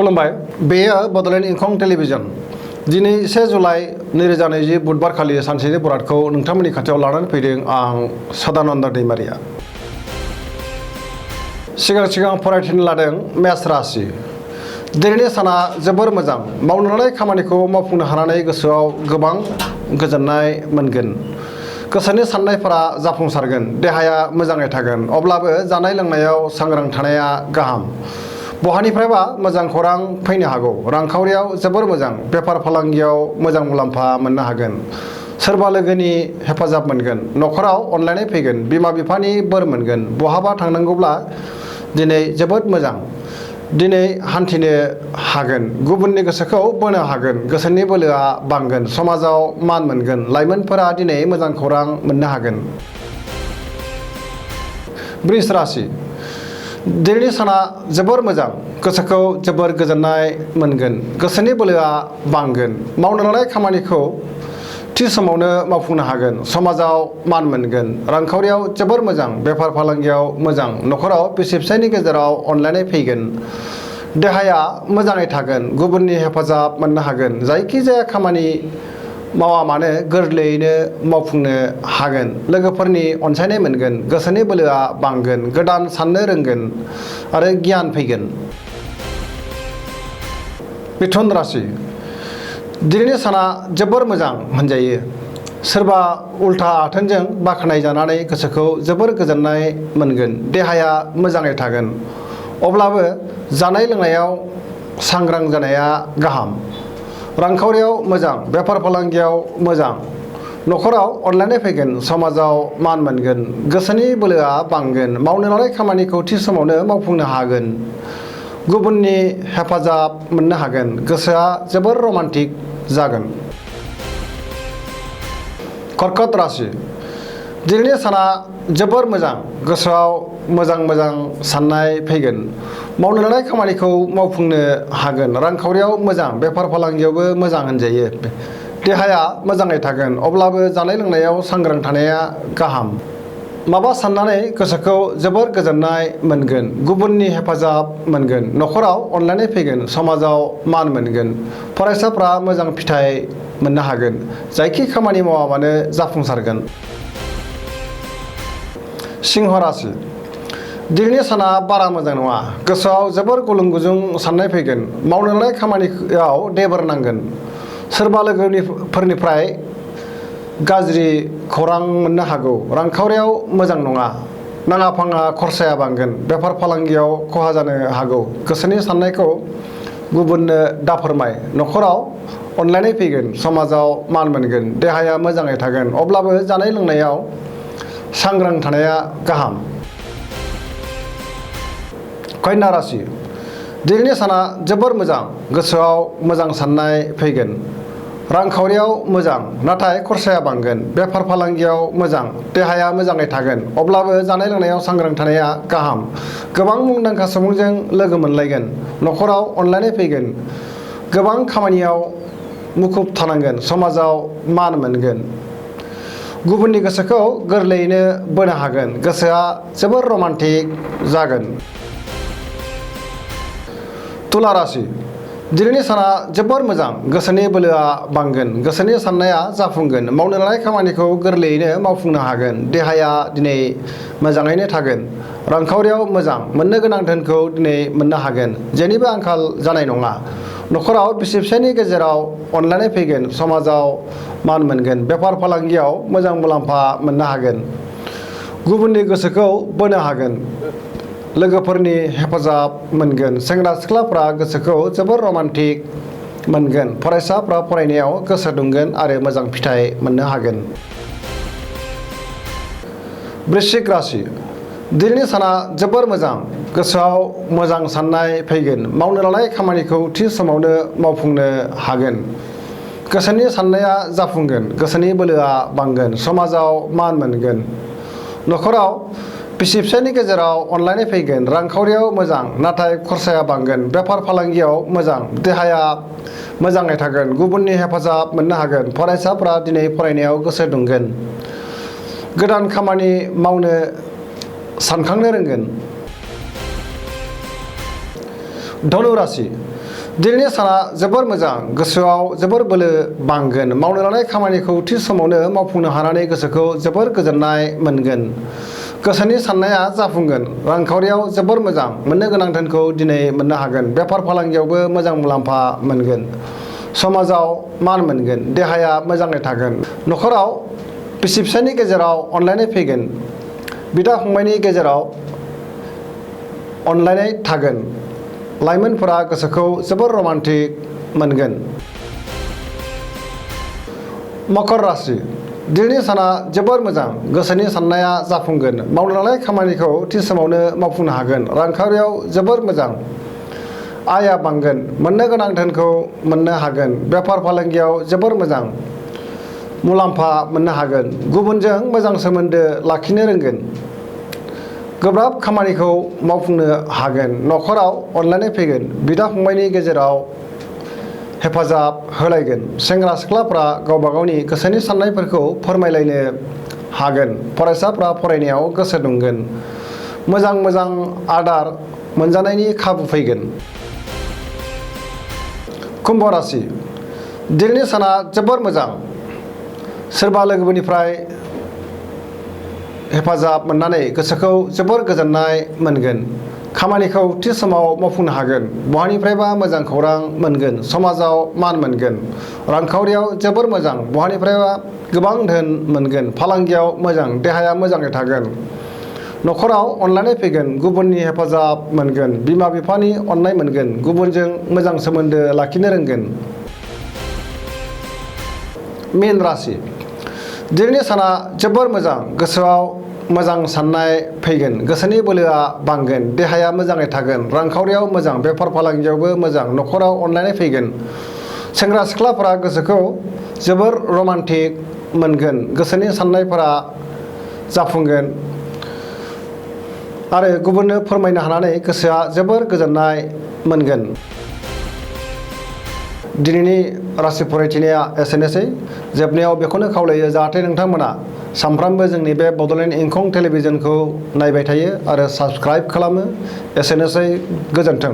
खुलुमबाय बेयो बड'लेण्ड इंखं टेलिभिजन दिनै 1 जुलाइ 2020 बुधबार खालि सानसेनि बरादखौ नोंथांमोननि खाथियाव लानानै फैदों आं सदानन्द दैमारिया। सिगां फरायथिनो लादों मेष राशि। दिनैनि साना जोबोर मोजां, मावनो लानाय खामानिखौ मावफुंनो हानानै गोसोआव गोबां गोजोननाय मोनगोन। गोसोनि साननायफोरा जाफुंसारगोन, देहाया मोजाङै थागोन। अब्लाबो जानाय लोंनायाव सांग्रां थानाया गाहाम। बहानिफ्रायबा मोजां खौरां फैनो हागौ। रांखावरियाव जोबोर मोजां, बेफार फालांगियाव मोजां मुलाम्फा मोननो हागोन। सोरबा लोगोनि हेफाजाब मोनगोन। न'खराव अनलायनाय फैगोन, बिमा बिफानि बोर मोनगोन। बहाबा थांनांगौब्ला दिनै जोबोद मोजां। दिनै हान्थिनो हागोन, गुबुननि गोसोखौ बोनो हागोन। गोसोनि बोलोआ बांगोन, समाजाव मान मोनगोन। लाइमोनफोरा दिनै मोजां खौरां मोननो हागोन। वृष राशि। दिनैनि साना जोबोर मोजां, गोसोखौ जोबोर गोजोननाय मोनगोन। गोसोनि बोलोआ बांगोन, मावनो लानाय खामानिखौ थि समावनो मावफुंनो हागोन। समाजाव मान मोनगोन। रांखावरियाव जोबोर मोजां, बेफार फालांगियाव मोजां। न'खराव बिसि फिसायनि गेजेराव अनलायनाय फैगोन। देहाया मोजाङै थागोन, गुबुननि हेफाजाब मोननो हागोन। जायखिजाया खामानि मावा मानो गोरलैयैनो मावफुंनो हागोन। लोगोफोरनि अनसायनाय मोनगोन। गोसोनि बोलोआ बांगोन, गोदान साननो रोंगोन आरो गियान फैगोन। मिथुन राशि। दिनैनि साना जोबोर मोजां होनजायो। सोरबा उल्था आथोनजों बाख्नाय जानानै गोसोखौ जोबोर गोजोननाय मोनगोन। देहाया मोजाङै थागोन। अब्लाबो जानाय लोंनायाव सांग्रां जानाया गाहाम। रांखावरियाव मोजां, बेफार फालांगियाव मोजां। न'खराव अनलायनाय फैगोन, समाजाव मान मोनगोन। गोसोनि बोलोआ बांगोन, मावनो लानाय खामानिखौ थि समावनो मावफुंनो हागोन। गुबुननि हेफाजाब मोननो हागोन। गोसोआ जोबोर रमान्टिक जागोन। कर्कट राशि। दिनैनि साना जोबोर मोजां, गोसोआव मोजां साननाय फैगोन। मावनो लानाय खामानिखौ मावफुंनो हागोन। रांखावरियाव मोजां, बेफार फालांगियावबो मोजां होनजायो। देहाया मोजाङै थागोन, अब्लाबो जानाय लोंनायाव सांग्रां थानाया गाहाम। माबा साननानै गोसोखौ जोबोर गोजोननाय मोनगोन। गुबुननि हेफाजाब मोनगोन। न'खराव अनलायनाय फैगोन। समाजाव मान मोनगोन। फरायसाफ्रा मोजां फिथाइ मोननो हागोन। जायखि खामानि मावा मानो जाफुंसारगोन। सिंह राशि। दिनैनि साना बारा मोजां नङा। गोसोआव जोबोर गुलुं गुजुं साननाय फैगोन। मावनो लानाय खामानियाव देबोर नांगोन। सोरबा लोगोफोरनिफ्राय गाज्रि खौरां मोननो हागौ। रांखावरियाव मोजां नङा, नाङा फाङा खरसाया बांगोन। बेफार फालांगियाव खहा जानो हागौ। गोसोनि साननायखौ गुबुननो दाफोरमाय। न'खराव अनलायनाय फैगोन। समाजाव मान मोनगोन। देहाया मोजाङै थागोन, अब्लाबो जानाय लोंनायाव सांग्रां थानाया गाहाम। कन्या राशि। दिनैनि साना जोबोर मोजां, गोसोआव मोजां साननाय फैगोन। रांखावरियाव मोजां, नाथाय खरसाया बांगोन। बेफार फालांगियाव मोजां, देहाया मोजाङै थागोन। अब्लाबो जानाय लोंनायाव सांग्रां थानाया गाहाम। गोबां मुंदांखा सुबुंजों लोगो मोनलायगोन। न'खराव अनलायनाय फैगोन। गोबां खामानियाव मुखुब थानांगोन। समाजाव मान मोनगोन। गुबुननि गोसोखौ गोरलैयैनो बोनो हागोन। गोसोआ जोबोर रमान्टिक जागोन। तुला राशि। दिनैनि साना जोबोर मोजां, गोसोनि बोलोआ बांगोन। गोसोनि साननाया जाफुंगोन। मावनो लानाय खामानिखौ गोरलैयैनो मावफुंनो हागोन। देहाया दिनै मोजाङैनो थागोन। रांखावरियाव मोजां, मोननो गोनां धोनखौ दिनै मोननो हागोन। जेनिबो आंखाल जानाय नङा। न'खराव बिसि फिसायनि गेजेराव अनलायनाय फैगोन। समाजाव मान मोनगोन। बेफार फालांगियाव मोजां मुलाम्फा मोननो हागोन। गुबुननि गोसोखौ बोनो हागोन। लोगोफोरनि हेफाजाब मोनगोन। सेंग्रा सिख्लाफ्रा गोसोखौ जोबोर रमान्टिक मोनगोन। फरायसाफ्रा फरायनायाव गोसो दुंगोन आरो मोजां फिथाइ मोननो हागोन। वृश्चिक राशि। दिनैनि साना जोबोर मोजां, गोसोआव मोजां साननाय फैगोन। मावनो लानाय खामानिखौ थि समावनो मावफुंनो हागोन। गोसोनि साननाया जाफुंगोन। गोसोनि बोलोआ बांगोन। समाजाव मान मोनगोन। न'खराव बिसि फिसायनि गेजेराव अनलायनाय फैगोन। रांखावरियाव मोजां, नाथाय खरसाया बांगोन। बेफार फालांगियाव मोजां, देहाया मोजाङै थागोन। गुबुननि हेफाजाब मोननो हागोन। फरायसाफ्रा दिनै फरायनायाव गोसो दुंगोन। गोदान खामानि मावनो सानखांनो रोंगोन। धनु राशि। दिनैनि साना जोबोर मोजां, गोसोआव जोबोर बोलो बांगोन। मावनो लानाय खामानिखौ थि समावनो मावफुंनो हानानै गोसोखौ जोबोर गोजोननाय मोनगोन। गोसोनि साननाया जाफुंगोन। रांखावरियाव जोबोर मोजां, मोननो गोनां धोनखौ दिनै मोननो हागोन। बेफार फालांगियावबो मोजां मुलाम्फा मोनगोन। समाजाव मान मोनगोन। देहाया मोजाङै थागोन। न'खराव बिसि फिसायनि गेजेराव अनलायनाय फैगोन। बिदा फंबायनि गेजेराव अनलायनाय थागोन। लाइमोनफोरा गोसोखौ जोबोर रमान्टिक मोनगोन। मकर राशि, दिनैनि साना जोबोर मोजां, गोसोनि साननाया जाफुंगोन। मावनो लानाय खामानिखौ थि समावनो मावफुंनो हागोन। रांखावरियाव जोबोर मोजां, आयआ बांगोन। मोननो गोनां धोनखौ मोननो हागोन। बेफार फालांगियाव जोबोर मोजां मुलाम्फा मोननो हागोन। गुबुनजों मोजां सोमोन्दो लाखिनो रोंगोन। गोब्राब खामानिखौ मावफुंनो हागोन। न'खराव अनलायनाय फैगोन। बिदा फंबायनि गेजेराव हेफाजाब होलायगोन। सेंग्रा सिख्लाफ्रा गावबा गावनि गोसोनि साननायफोरखौ फोरमायलायनो हागोन। फरायसाफ्रा फरायनायाव गोसो दुंगोन। मोजां मोजां आदार मोनजानायनि खाबु फैगोन। कुम्भ राशि, दिनैनि साना जोबोर मोजां, सोरबा लोगोफोरनिफ्राय हेफाजाब मोननानै गोसोखौ जोबोर गोजोननाय मोनगोन। खामानिखौ थि समाव मावफुंनो हागोन। बहानिफ्रायबा मोजां खौरां मोनगोन। समाजाव मान मोनगोन। रांखावरियाव जोबोर मोजां, बहानिफ्रायबा गोबां धोन मोनगोन। फालांगियाव मोजां, देहाया मोजाङै थागोन। न'खराव अनलायनाय फैगोन। गुबुननि हेफाजाब मोनगोन। बिमा बिफानि अननाय मोनगोन। गुबुनजों मोजां सोमोन्दो लाखिनो रोंगोन। मीन राशि, दिनैनि साना जोबोर मोजां, गोसोआव मोजां साननाय फैगोन। गोसोनि बोलोआ बांगोन। देहाया मोजाङै थागोन। रांखावरियाव मोजां, बेफार फालांगियावबो मोजां। न'खराव अनलायनाय फैगोन। सेंग्रा सिख्लाफोरा गोसोखौ जोबोर रमान्टिक मोनगोन। गोसोनि साननायफोरा जाफुंगोन आरो गुबुननो फोरमायनो हानानै गोसोआ जोबोर गोजोननाय मोनगोन। दिनैनि राशि फरायथिनाया एसेनोसै। जोबनायाव बेखौनो खावलायो जाहाथे नोंथांमोना सानफ्रामबो जोंनि बे बड'लेण्ड इंखं टेलिभिजनखौ नायबाय थायो आरो साबस्क्राइब खालामो। एसेनोसै, गोजोन्थों।